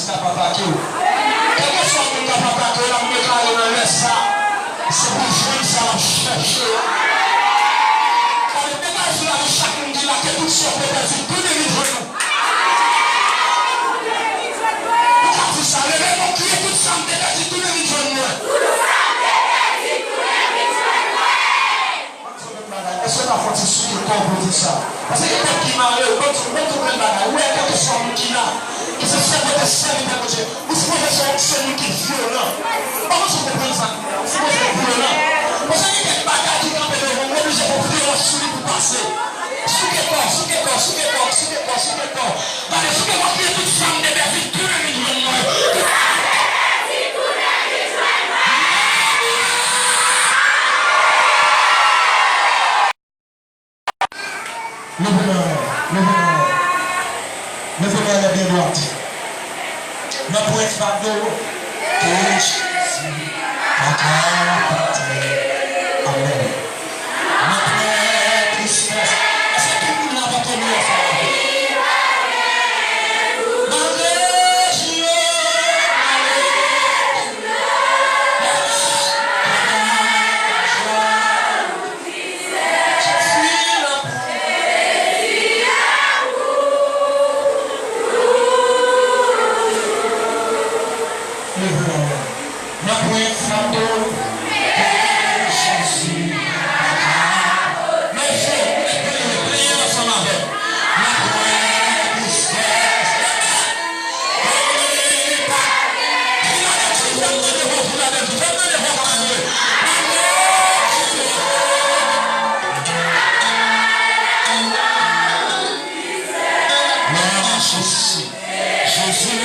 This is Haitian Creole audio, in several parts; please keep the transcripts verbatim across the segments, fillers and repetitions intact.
k ap atake w. Kèlkeswa moun k ap atake w la, m deklare nan lè sa, se pou jwenn sa l ap chèche a. Gade, degaj la nan chak moun ki la, ke tout sa w te pèdi tounen vin jwenn ou. Ou ka di sa, leve men w, kriye, tout sa m te pèdi tounen vin jwenn mwen. Ban m di w yon bagay. Èske w ka fè yon ti souke kò w pou w di sa? Paske gen tèt ki mare w. Ban m di w, ban m di w yon bagay. Ou wè, kèlkeswa moun ki la, ki se sèl pote sèvitè Bondye, ou sipoze se yon, se yon moun ki vyolan. Ban m di w konprann sa. Ou sipoze vyolan. Paske gen kèk bagay ki kanpe devan w, ou oblije fè yon vyolans sou li pou pase. Souke kò, souke kò, souke kò, souke kò, souke kò. Gade, souke kò, kriye, tout sa m te pèdi tounen vin jwenn mwen. Leve men w, leve men w, leve men w byen dwat. Nan pwen fado ke Jezi pa ka pote. Amèn. Nan pwen tristès. Èske tout moun la pa tonbe ansanm avè m? Alelouya, alelouya. Leve men w. Nan pwen fado ke Jezi pa ka. Men fò, pleye ansanm avè m. Nan pwen tristès. Glwa a Jezi. Jezi.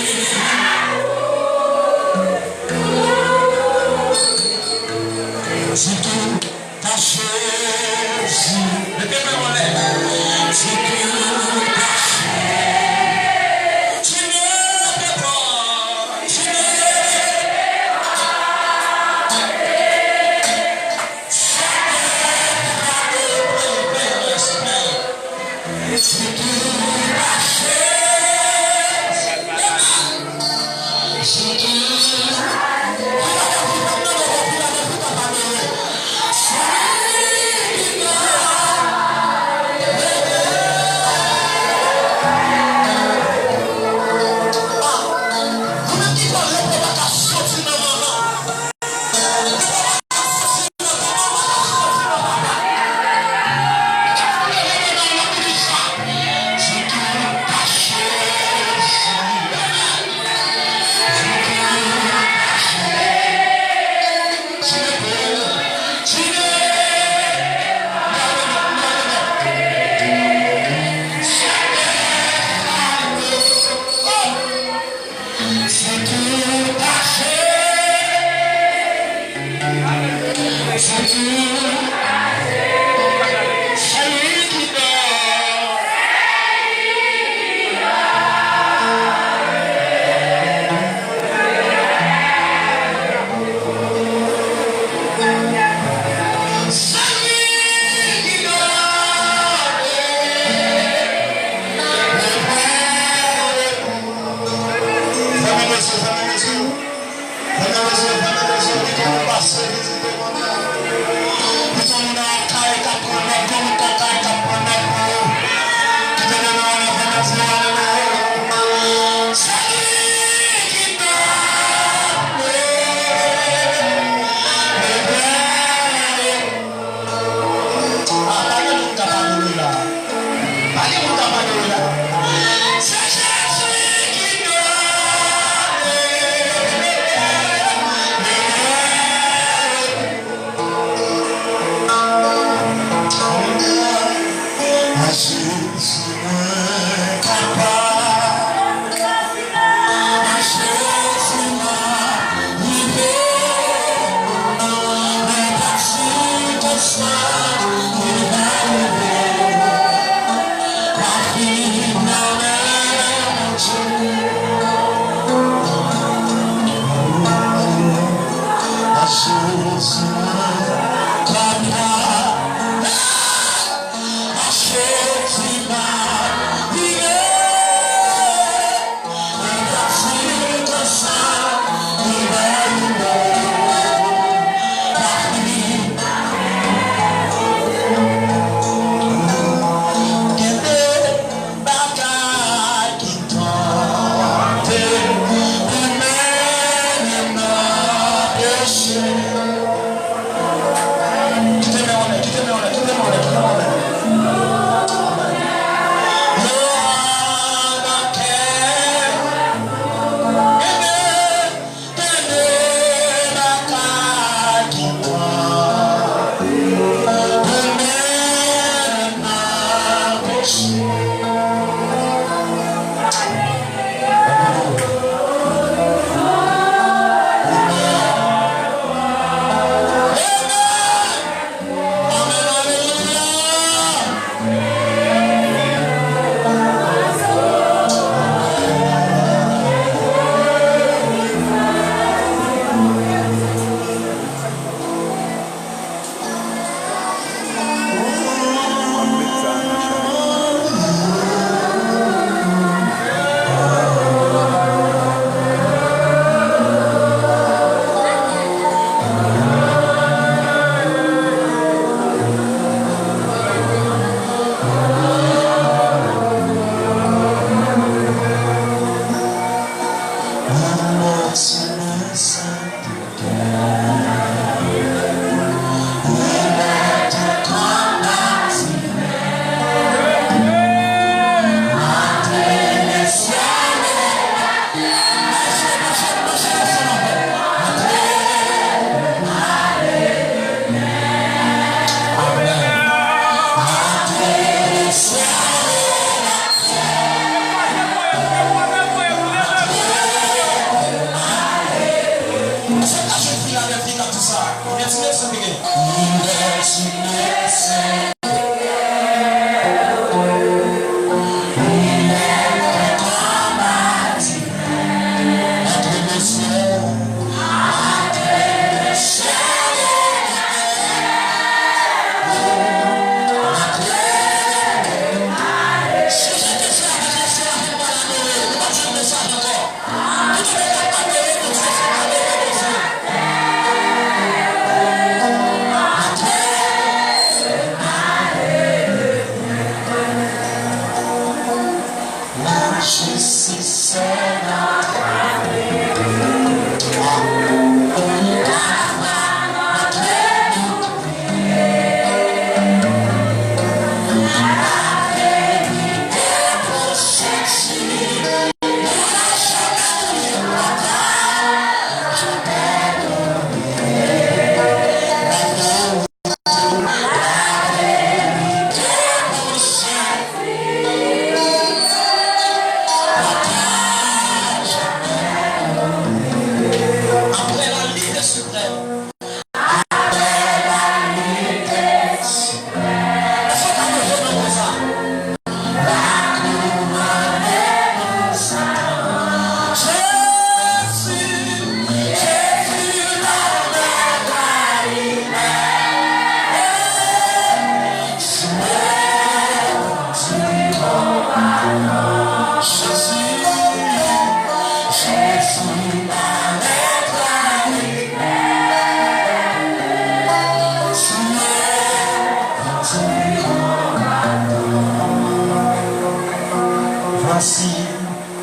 Voici,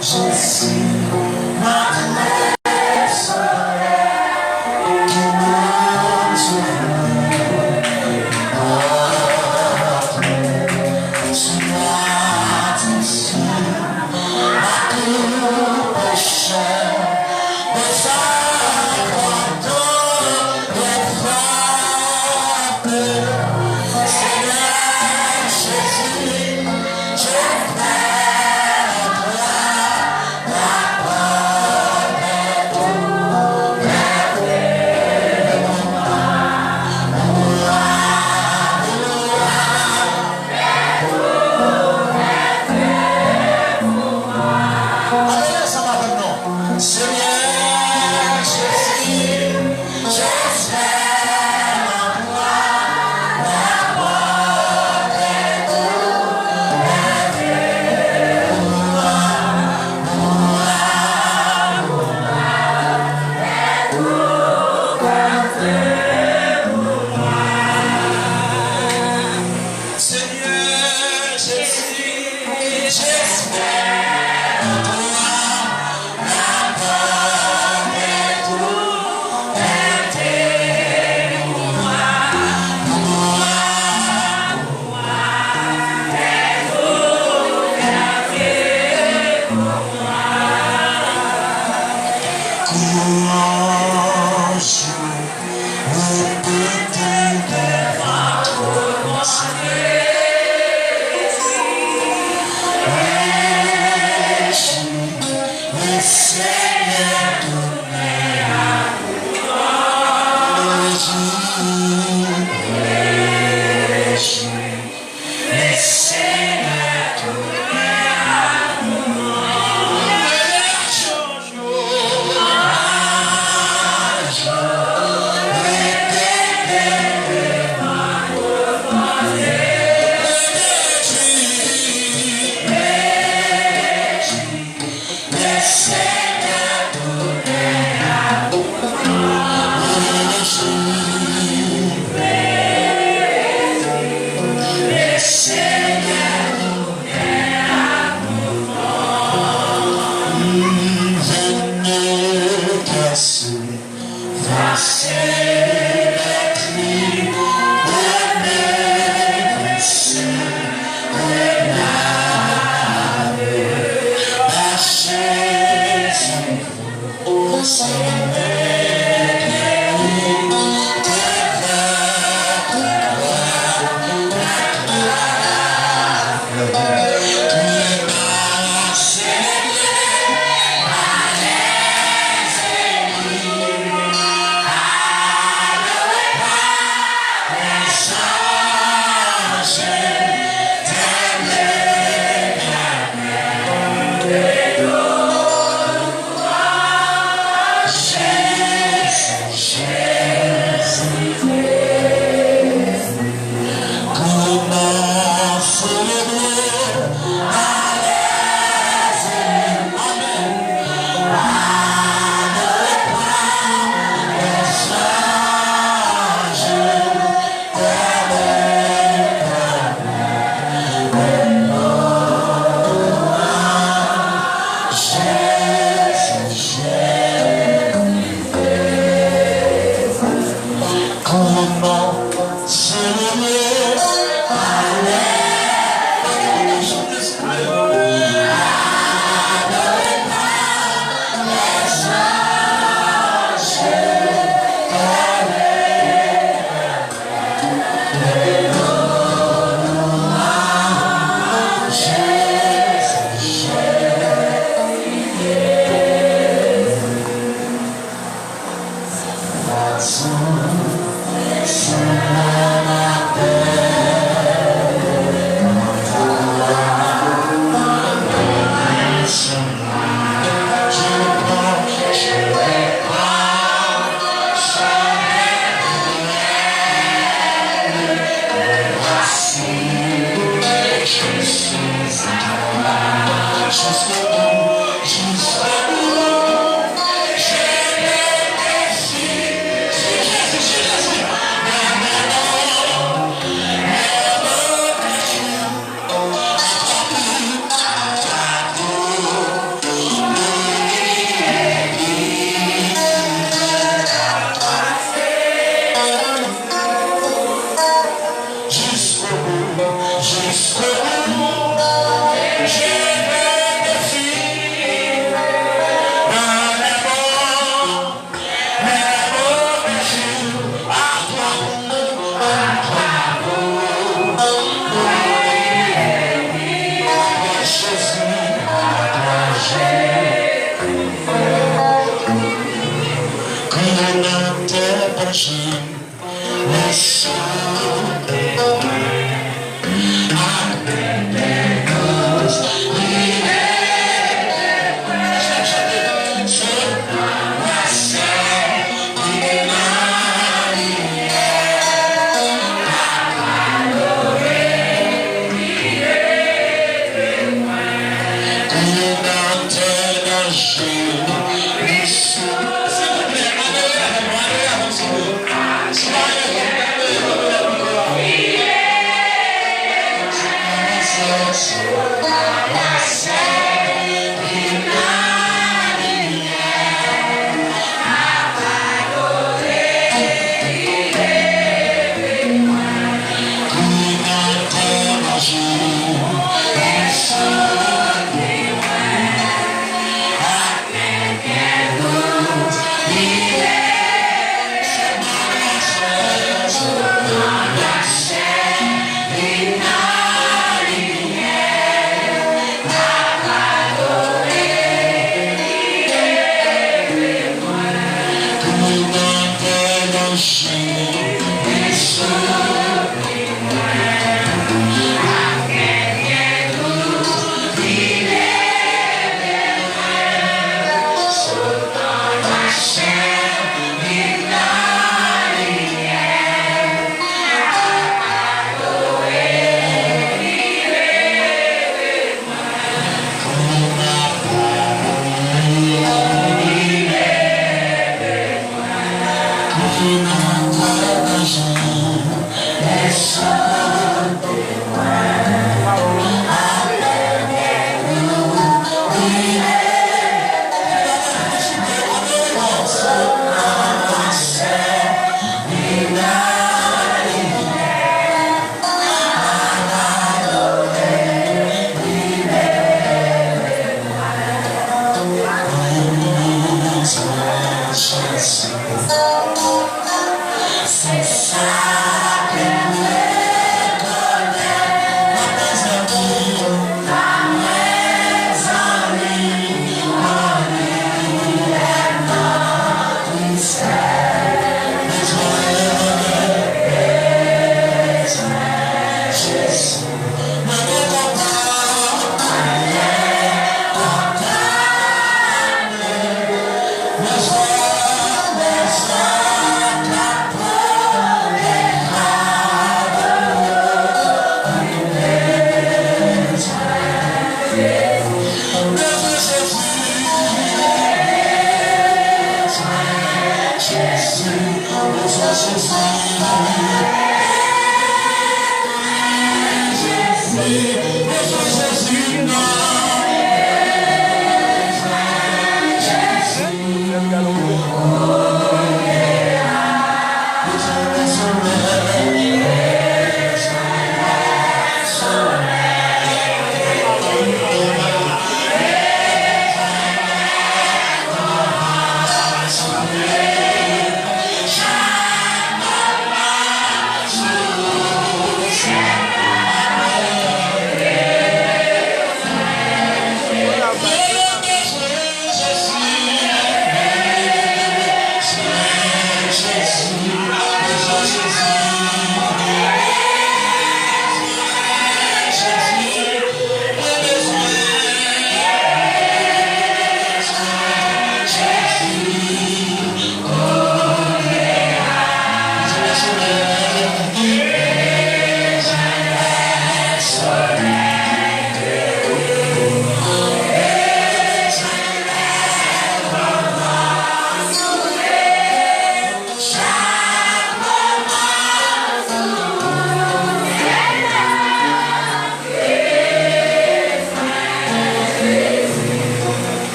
je suis la clé. Adore ansanm avè m non. Senyè Jezi, je fè anpwa. Senyè Jezi, je fè anpwa.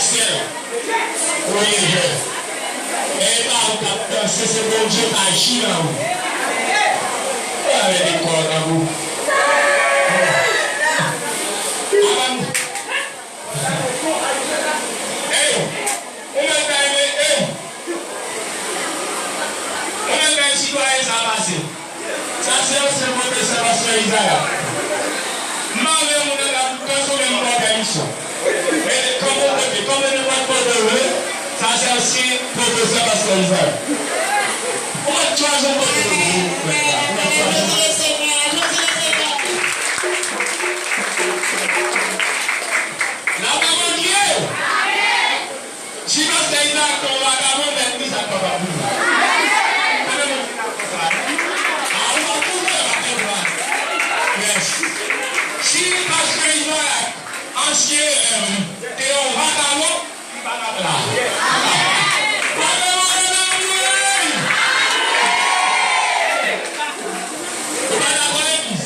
Syèl. Wi, jè. E pa ou k ap danse, se Bondye k aji nan ou. Ou avè de kò nan ou. Avan. Ey, ou mèt ta renmen, ey. Ou mèt bay sitwayen sa pase. Sa se ansyen pwofesè pastè Izaya. M pa vle moun nan ka sou menm bò pèmisyon. E kòman w pote, kòman nenpòt kote w vle, sa se ansyen pwofesè pastè Izaya. Ou mèt chwazi yon kote w vle. Ou mèt chwazi. Lapawòl Dye. Si pastè Izak te yon vagabon, mèt li sa k papa pou li. Mwen menm mwen fin apre sa. A, ou pa pou mwen pa konprann. Yes. Si pastè Izak, ansyen elèv, te yon vagabon, li pa t ap la. Mwen menm mwen menm mwen. Ou pa dakò legliz?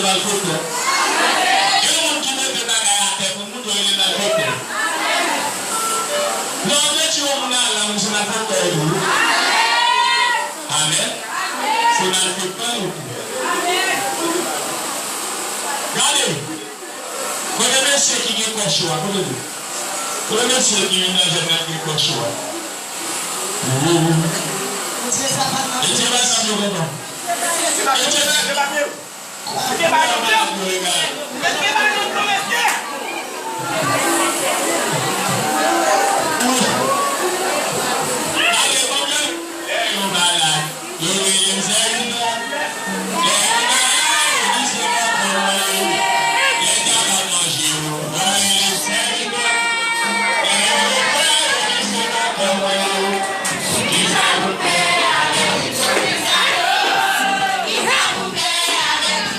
Malfektè. Gen moun ki mete bagay atè pou moun yo rele malfektè. Lè w detwi yon moun a lang, se malfektè ou ye tou. Amèn. Se malfektè ou ye tou. Gade. Kote mesye ki gen kò cho a? Kote li? Kote mesye ki vin nan jèn nan ki gen kò cho a? Etye pa sa m kontan. Etye pa. Etye pa yo menm. Etye pa yo menm, mesye. Gade, konbyen lè yo malad. Yo rele m sèvitè. Lè yo malad, yo di se mwen k ban yo. Lè y ap manje yo, yo rele m sèvitè. Lè yo fè, yo di se mwen k ban yo. Kisa pou fè avèk tout sa yo? Kisa pou fè avèk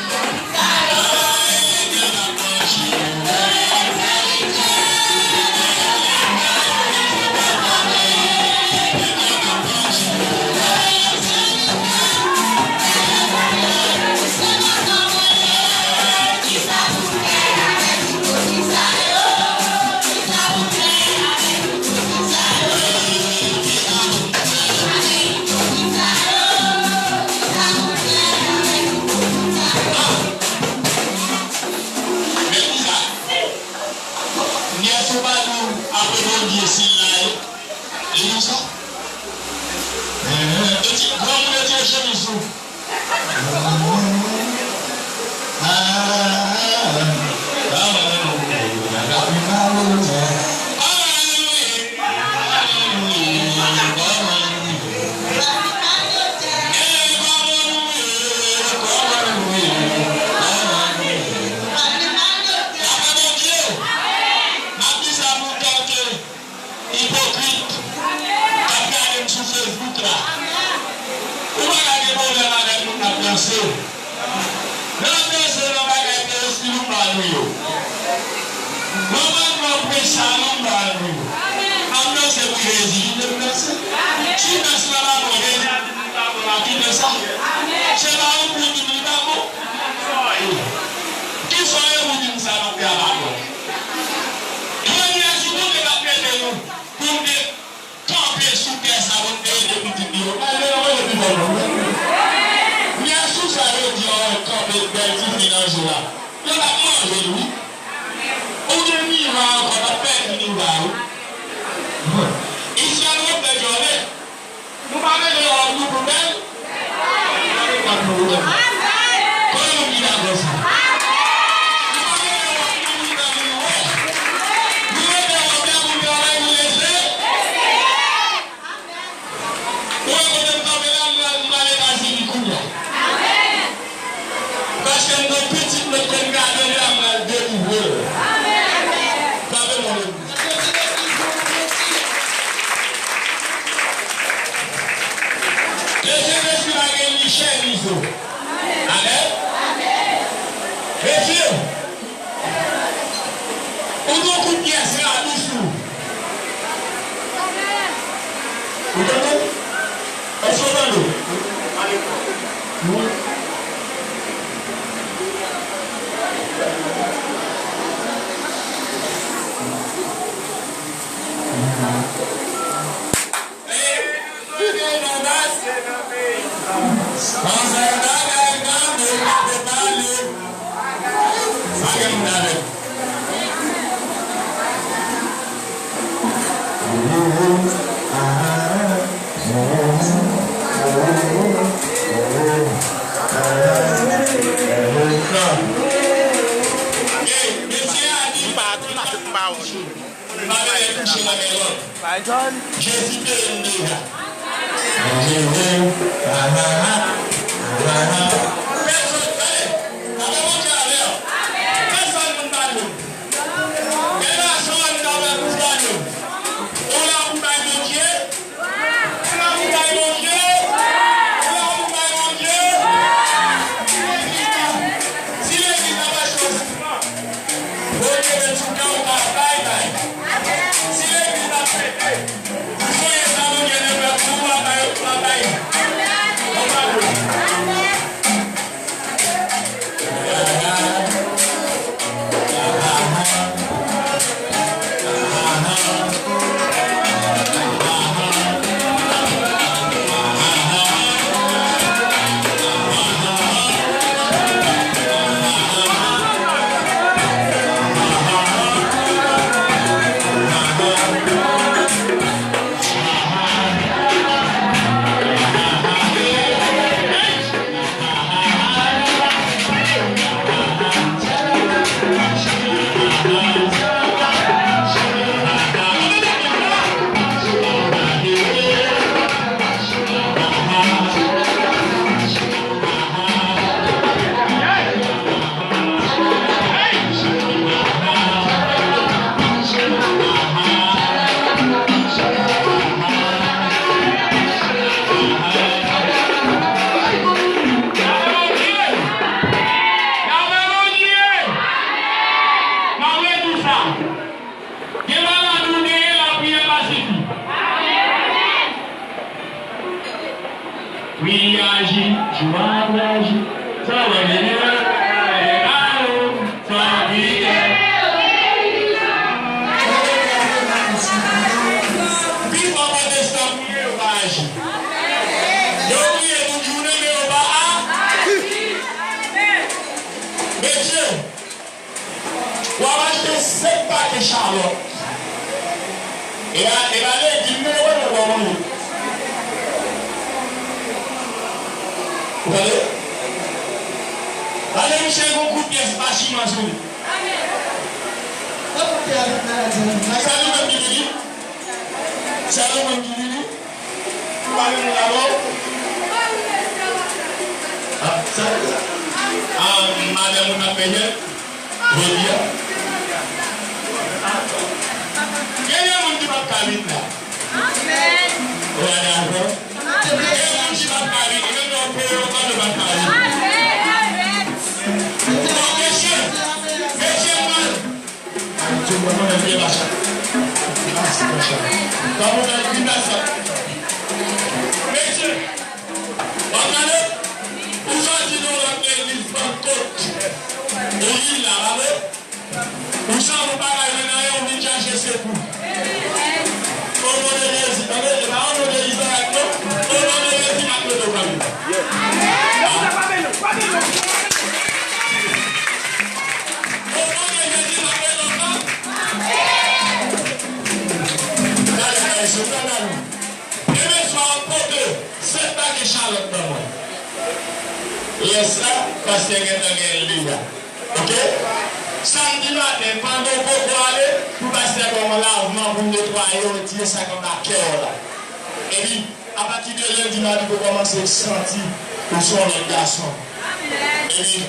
Men kisa? Nyès ou pa di w apre Bondye si l la ye? Li di w sa? Enhen. Etye, granmoun etye chemiz ou. Apre Bondye, m ap di sa pou w tanke ipokrit k ap gade m sou Facebook la. Ou pa ka gen pwoblèm avèk moun k ap danse. Lè w ap danse nan bagay peyo, se loumba nou yo. Lè w pral pran presa, loumba nou yo. M ap danse pou Jezi kite m danse. Si dans la pa bon, Jezi a di m li pa bon, m ap kite sa. Se pa ou pou di m li pa bon. Kisa w ye pou di m sa m ap fè a pa bon? Premye sou kote k ap mete nou pou n te kanpe sou tè sa pou n te ede pitit li yo. Malere yo pi fò non. Mè sou sa yo di yo kanpe bèl ti fi nan jou la. Yo t ap manje l wi. Ou gen niva ankò, w ap pèdi niva wi. Isi a nou ap fè djòlè. Nou pa mete wòb nou pou bèl. Kote moun ki dakò sa? Nou pa mete wòb nou pou bèl pou nou wè. Nou mete wòb la pou travay pou lese. Ou wè kote m kanpe la, m pral, m pral Etazini kounye a. Paske m gen pitit mwen ke m gade la, m pral delivre l. Frape men w legliz. Mesye, Jezi pa gen ni chè ni zo. Amèn. Mesye, ou gen yon kout pyès la dous ou. Ou tande? Èske w tande? Mesye a di, pa, pa, pa, pa touche nan men lòt. Jezi peye m deja. Pèsonn, tande, papa Bondye avè w. Pèsonn moun pa nou. E pa sa w ap travay pou sa nou. Ou la pou bay Bondye. Ou la pou bay Bondye. Ou la pou bay Bondye. Si legliz la, si legliz la pa chwazi pran. Bondye met sou kè w pa bay, bay. Si legliz la prete, si soyez sa nou gen nan kè pou w pa bay, w pa bay. Bon, pa bon. Pi fò pwotestan priye, yo pa aji. Yo priye tout jounen, men yo pa a-, mesye, w ap achte senk pake chalòt. E pa, e pa legim, men yo pa nan bon moun. Ou tande? Pale, Michel, gon kout pyès pa chiman sou li. Sa nou menm ki vini? Sa nou menm ki vini? Ou pa gen moun avè w? Ah, sa, ah, madanm ou t ap peye jodi a? Gen de moun ki p ap ka vin la. Ou pa dakò? Gen moun ki p ap ka vin, menm lè w peye yo, yo p ap ka vin. Bon, mesye, mesye, mwen, mesye, w ap gade, ou sòti nan yon lòt legliz Pantkòt, ou vin la, pa vre? Ou sanble w pa ka jwenn anyen, ou vin chache sekou. O non de Jezi, tande, e pa o non de Izarak non. O non de Jezi, m ap mete w kanmenm. O non de Jezi, m ap mete w kanmenm. Gade, gade, se sa la, non. Demen swa, w ap pote senk pake chalòt ban mwen. Lè sa, pastè gentan gen l deja. Oke? Samdi maten, pandan w poko ale, pou pastè ba w yon lavman pou w netwaye, w retire sa k anba kè w la. Epi, apati de lendi, madi, pou w kòmanse santi ou se yon lòt gason. Epi,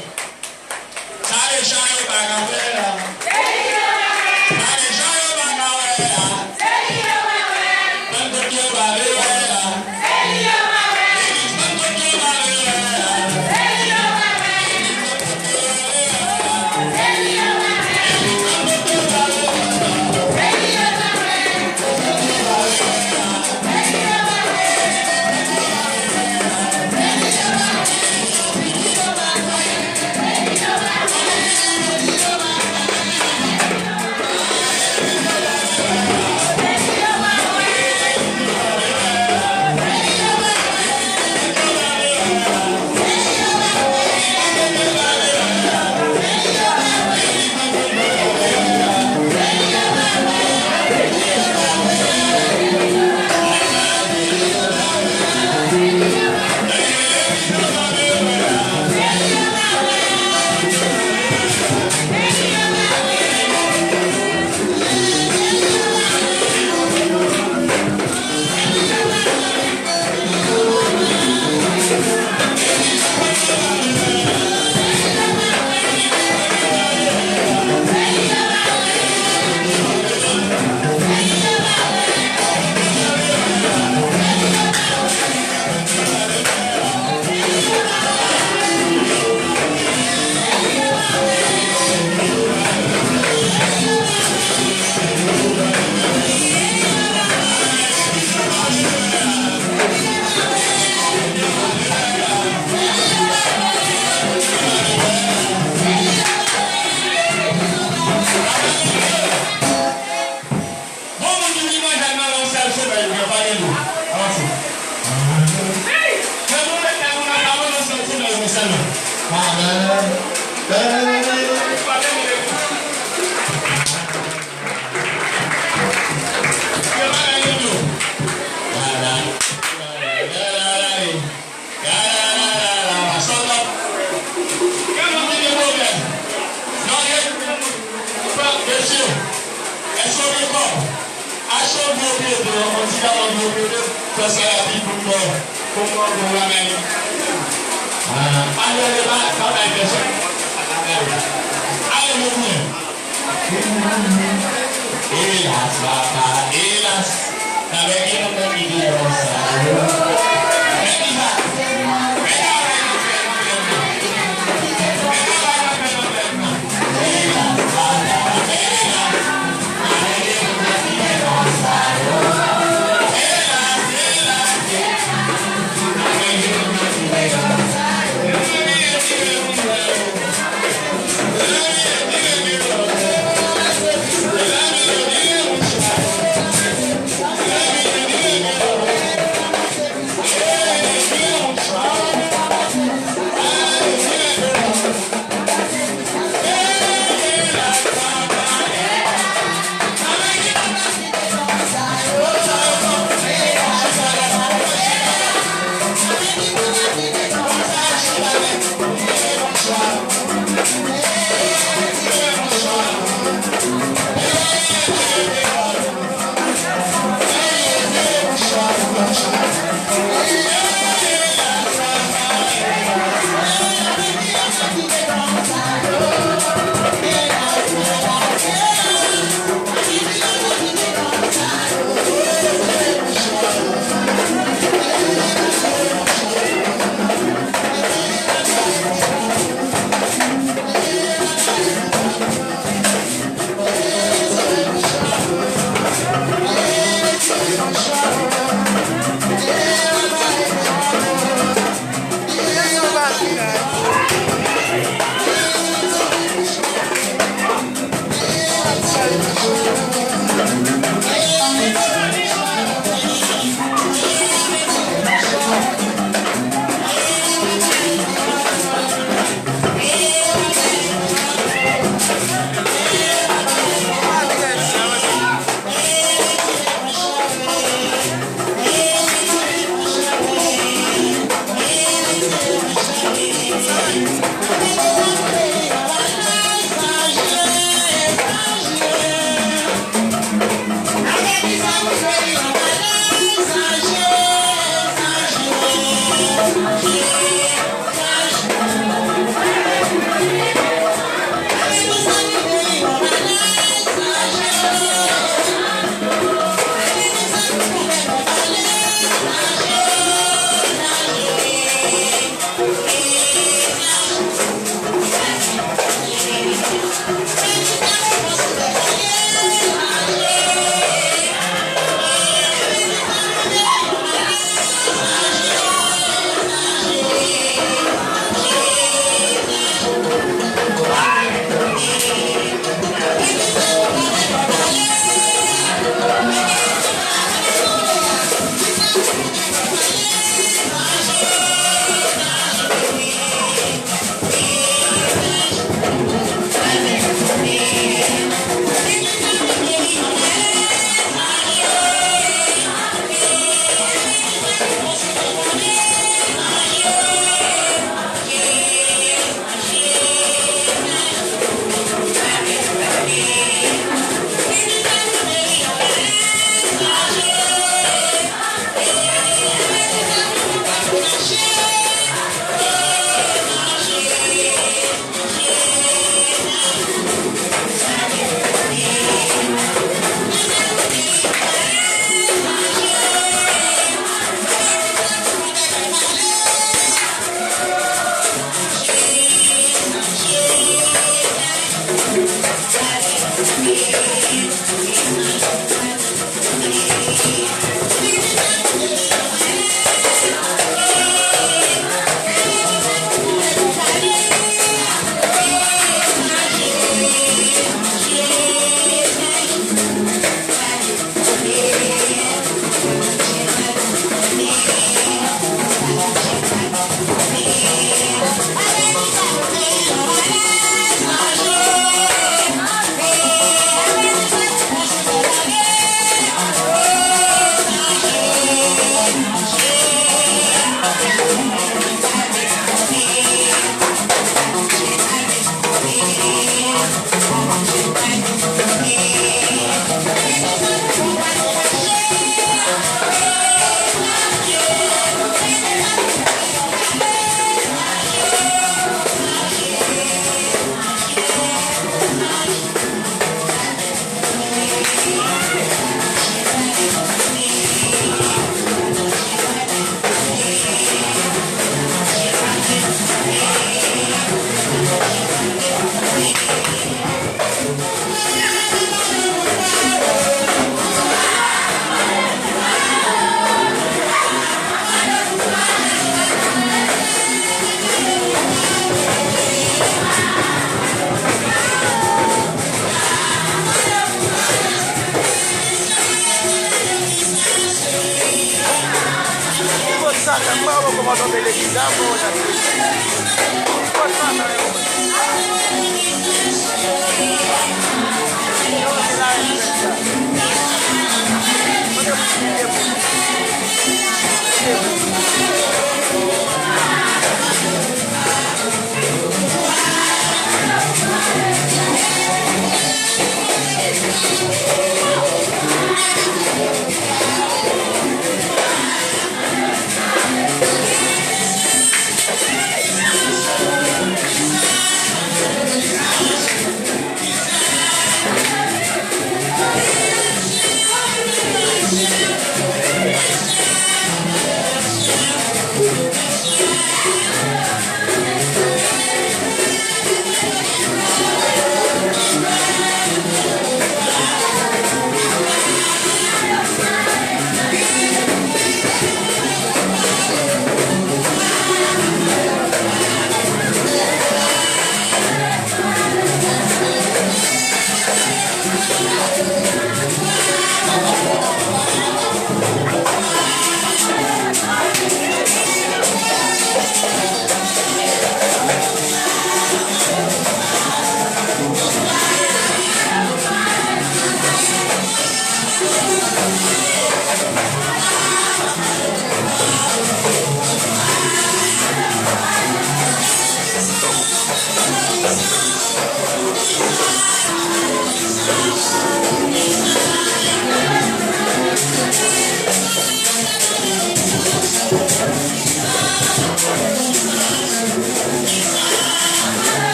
sa deja yo pa ka fè a. Sa deja yo pa ka fè a. Pann kote yo pa vle wè a. Bon, moun ki vin manje ak mwen nan yon sèl semèn, yo pa gen dlo. Avanse. Fè moun met tèt nou nan kawon nan yon sèl semèn, men sèlman. Yo pa gen dlo. Gade, gade, gade, gade. Gade, gade, gade, gade. Sa w t ap. Gade moun ki gen pwoblèm. Gade. Mesye, èske w gen kòb? Achte yon gwo pye de, yon ti galon dlo pye de, fè sa rapid pou m ba w. Pou m ba w pou w ramène. Ah, ale, ale, pa, pa bay pèsòn. Ale, ale, ale. Elas, papa, elas. Nan men ki moun nan ki di konsa, yo. Men ki sa? Men travay nou fè nan pèp la. Men travay nou fè nan pèp la. Elas, papa, elas. Nan men ki moun nan ki di konsa, yo. Elas, elas. Nan men ki moun nan ki di konsa, yo.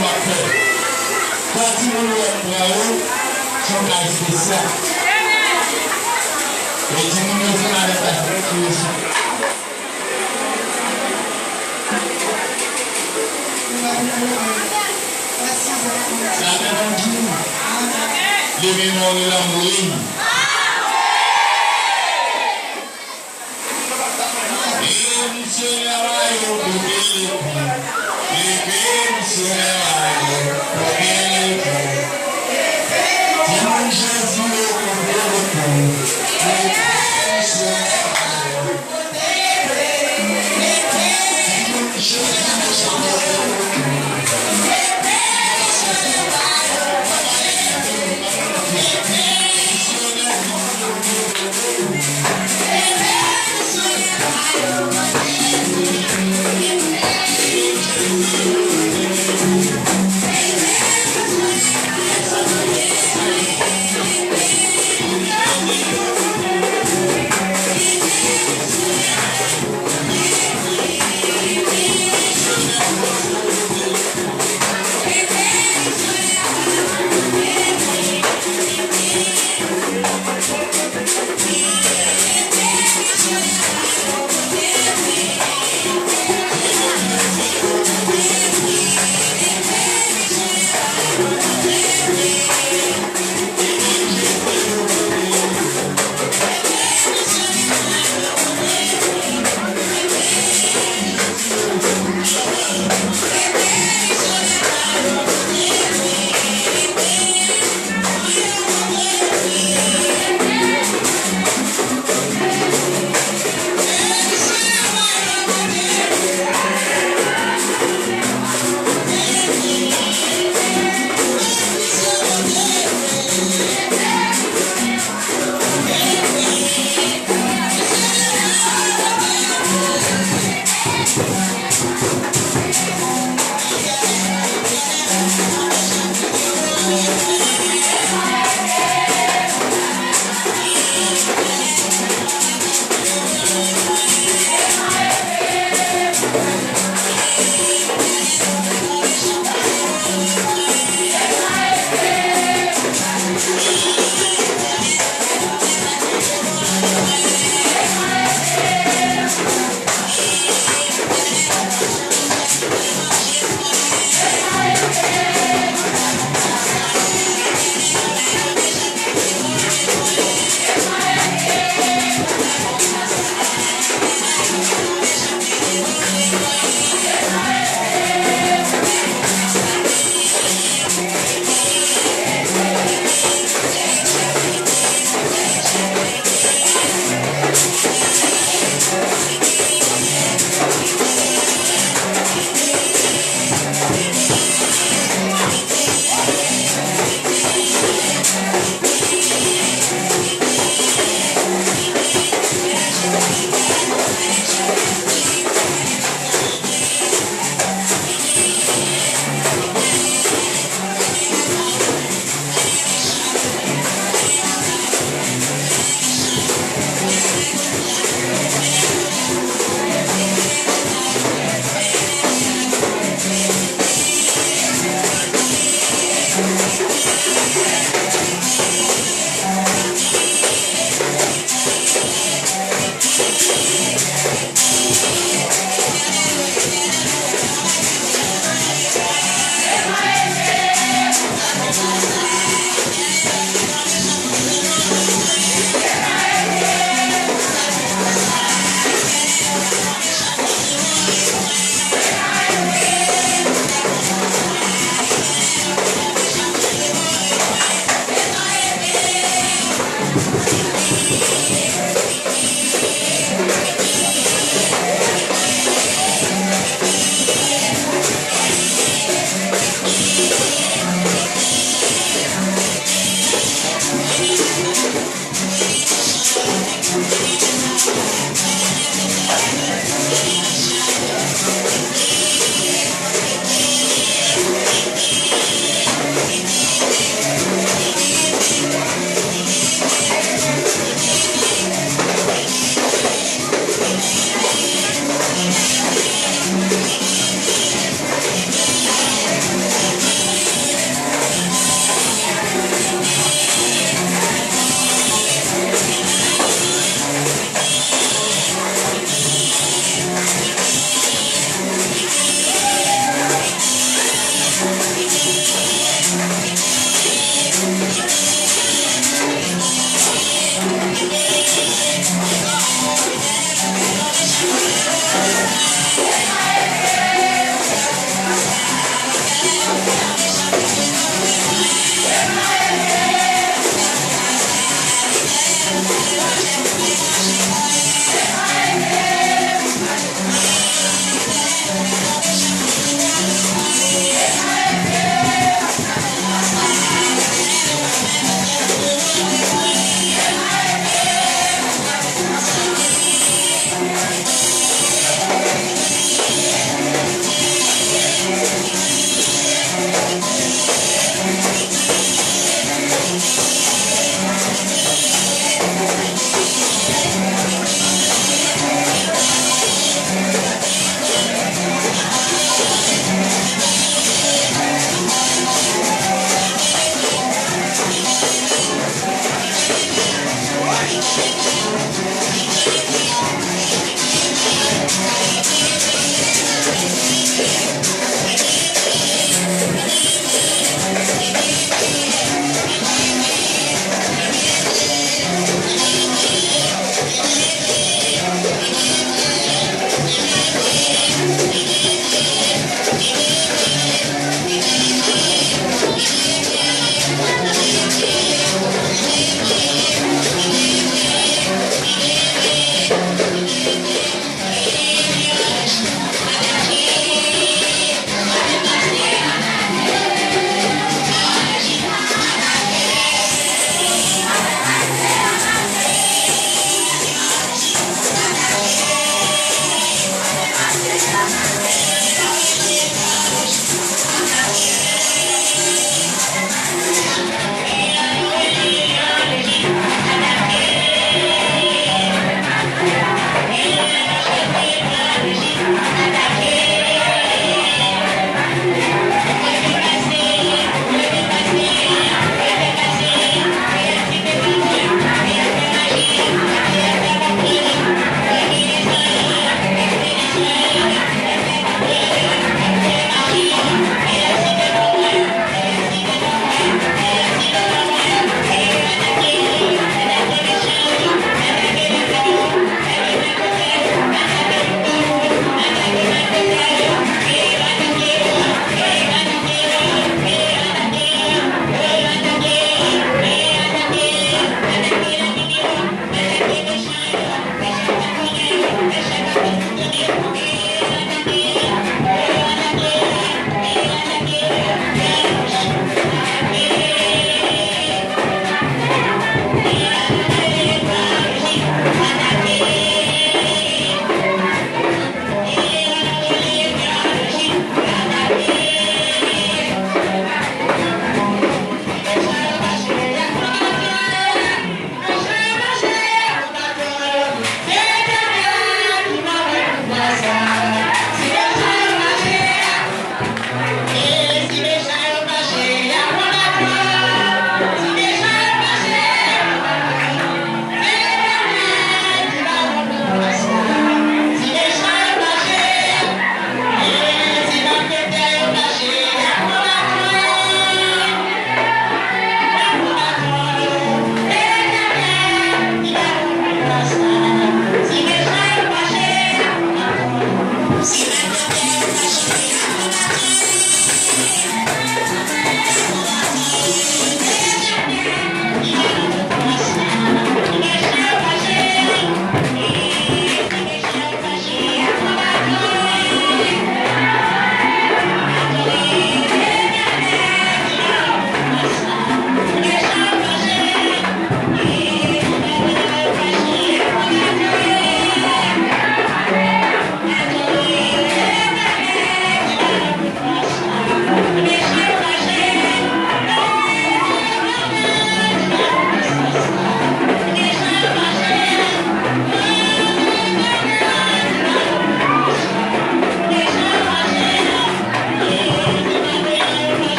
m ap fè. Kan timoun yo wè m pran yo, se yon kay espesyal. E timoun yo se madanm Kastèk ki resi. Sa fè m di nou, le mémorial mouri. E misyonè a yo kote lepe. Lepe misyonè a yo kote lepe. Timoun Jezi yo kote lepe. Lepe misyonè a yo.